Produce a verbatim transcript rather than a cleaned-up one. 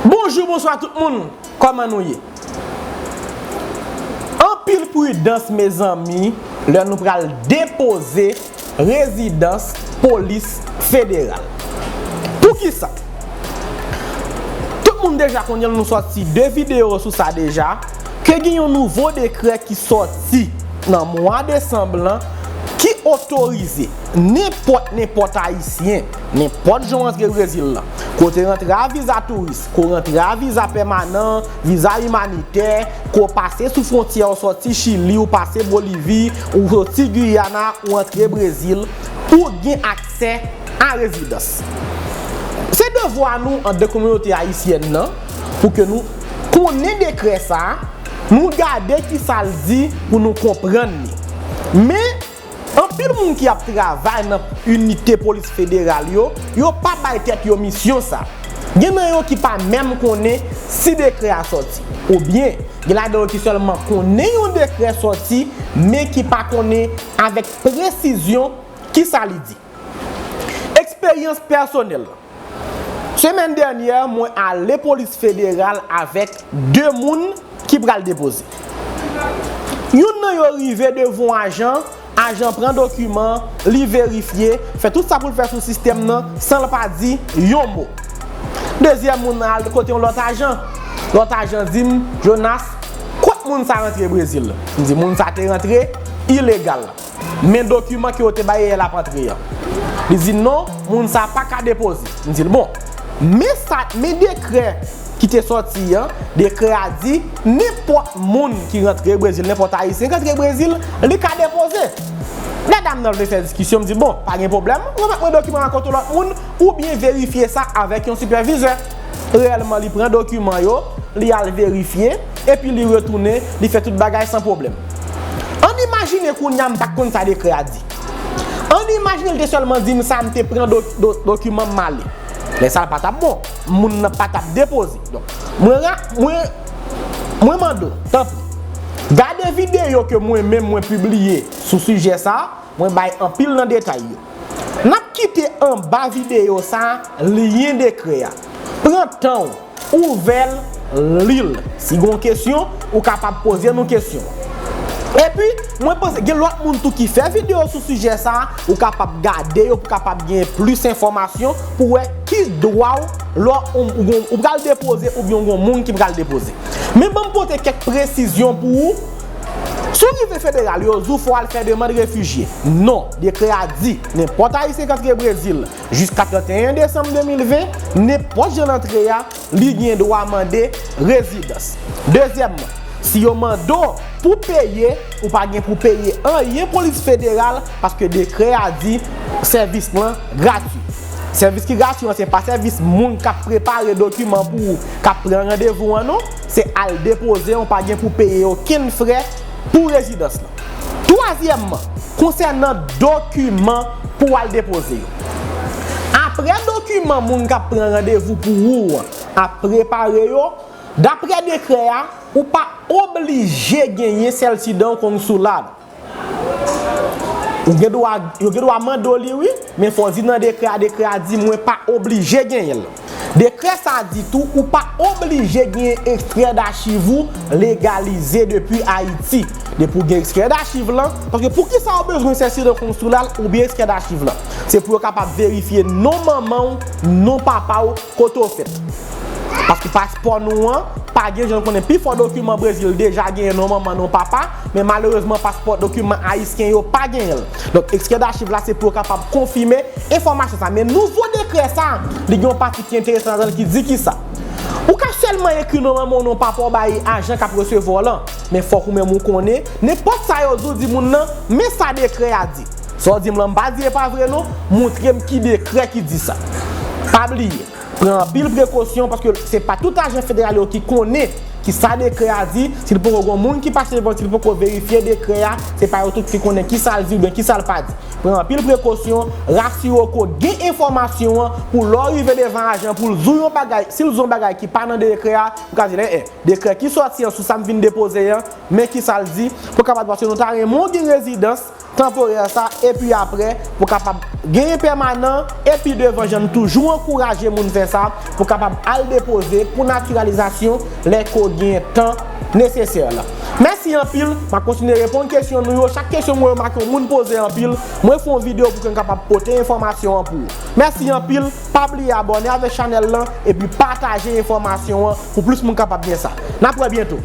Bonjou, bonswa tout moun. Kòman nou ye? Anpil pridans, mezanmi, lè nou pral depoze rezidans polis federal. Poukisa? Tout moun deja konnen, nou sòti de videyo sou sa deja, ke gen yon nouvo dekrè ki sòti nan mwa desanm lan ki otorize nenpòt, nenpòt Ayisyen, nenpòt jan w antre Brezil lan, ke w te rantre a viza touris, ke w rantre a viza pèmanan, viza imanitè, ke w pase sou fwontyè, w sòti Chili, w pase Bolivi, w sòti Giyana, w antre Brezil, ou gen aksè a rezidans. Se devwa nou an de kominote ayisyèn nan pou ke nou konnen dekrè sa a, nou gade ki sa l di pou nou konprann li. Men, anpil moun ki ap travay nan inite polis federal yo, yo pa bay tèt yo misyon sa. Gen nan yo ki pa menm konnen si dekrè a sòti. Oubyen, gen ladan yo ki sèlman konnen yon dekrè sòti, men ki pa konnen avèk presizyon ki sa li di. Eksperyans pèsonèl. Semèn dènyè, mwen ale polis federal avèk de moun ki pral depoze. Youn nan yo rive devan yon ajan, ajan pran dokiman, li verifye, fè tout sa pou l fè sou sistèm nan san l pa di yon mo. Dezyèm moun nan al kote yon lòt ajan. Lòt ajan di m, "Jonas, kot moun sa rantre Brezil?" M di, "Moun sa te rantre ilegal." Men dokiman ke yo te bay lè l ap antre an. Li di, "Non, moun sa pa ka depoze." M di l, "Bon, men sa, men dekrè ki te sòti an, dekrè a di, nenpòt moun ki rantre Brezil, nenpòt Ayisyen ki rantre Brezil, li ka depoze." Medam nan vle fè diskisyon, m di, "Bon, pa gen pwoblèm, remèt mwen dokiman an kote lòt moun, oubyen verifye sa avèk yon sipèvizè." Reyèlman, li pran dokiman yo, li al verifye, epi li retounen, li fè tout bagay san pwoblèm. Ann imajine kounye a m pa t konn sa dekrè a di. Ann imajine l te sèlman di m sa, m te pran do, do, dokiman m ale. Lè sa l pa t ap bon. Moun nan pa t ap depoze. Donk, mwen ra, mwen, mwen mande w, tanpri, gade videyo ke mwen menm mwen pibliye sou sijè sa a, mwen bay anpil nan detay yo. N ap kite anba videyo sa a lyen dekrè a. Pran tan w, ouvè l, li l. Si gen yon kesyon, ou kapab poze nou kesyon. Epi, mwen panse gen lòt moun tou ki fè videyo sou sijè sa a, ou kapab gade yo pou kapab gen plis enfòmasyon pou wè ki dwa w lè w, ou, ou, ou pral depoze oubyen w gen yon moun ki pral depoze. Men ban m pote kèk presizyon pou ou. Si w rive federal, yo di w fò w al fè demann refijye. Non, dekrè a di, nenpòt Ayisyen k antre Brezil jiska trannteyen desanm de mil ven, nenpòt jan l antre a, li gen dwa mande rezidans. Dezyèmman, si yo mande w pou peye, ou pa gen pou peye anyen polis federal, paske dekrè a di sèvis lan gratui. Sèvis ki gratui an, se pa sèvis moun k ap prepare dokiman pou ou, k ap pran randevou an, non. Se al depoze, ou pa gen pou peye okenn frè pou rezidans lan. Twazyèmman, konsènan dokiman pou w al depoze yo. Apre dokiman moun k ap pran randevou pou ou an ap prepare yo, daprè dekrè a, ou pa oblije genyen sèltidan konsola. Ou gen dwa, yo gen dwa mande w li, wi, men fò w di nan dekrè a, dekrè a di mwen pa oblije genyen l. Dekrè sa a di tou, ou pa oblije genyen ekstrè dachiv ou legalize depi Ayiti. Depi w gen ekstrè dachiv lan, paske poukisa w bezwen sèltidan konsola oubyen ekstrè dachiv lan? Se pou yo kapab verifye non manman w, non papa w, kote w fèt. Paske paspò nou an pa gen, jan nou konnen, pifò dokiman Brezil deja genyen non manman, non papa, men malerezman paspò, dokiman ayisyen yo pa genyen l. Donk, ekstrè dachiv la se pou yo kapab konfime enfòmasyon sa. Men nouvo dekrè sa, li gen yon pati ki enteresan ladan l ki di kisa? Ou ka sèlman ekri non manman w, non papa w bay ajan k ap resevwa w lan, men fòk ou menm ou konnen nenpòt sa yo di w, di moun nan, men sa dekrè a di. Sa w di m lan, m pa di e pa vre non, montre m ki dekrè ki di sa. Pa bliye, pran anpil prekosyon, paske se pa tout ajan federal yo ki konnen ki sa dekrè a di. Si l poko gen moun ki pase devan, si l poko verifye dekrè a, se pa yo tout ki konnen ki sa l di oubyen ki sa l pa di. Pran anpil prekosyon, rasire w ke w gen enfòmasyon an pou lè w rive devan ajan pou l di w yon bagay, si l di w yon bagay ki pa nan dekrè a, ou ka di l, en, en, dekrè ki sòti an sou sa m vin depoze an, men ki sa l di, pou w kapab, paske nou ta renmen w gen rezidans, Tanporè sa, epi apre, pou kapab genyen pèmanan, epi devan, jan n toujou ankouraje moun fè sa, pou kapab al depoze pou natiralizasyon lè ke w genyen tan nesesè la. Mèsi anpil, m ap kontinye reponn kesyon nou yo. Chak kesyon mwen remake yon moun poze anpil, mwen fè yon videyo pou ke m kapab pote enfòmasyon an pou ou. Mèsi anpil, pa bliye abòne avèk chanèl lan, epi pataje enfòmasyon an pou plis moun kapab gen sa. N ap wè byento.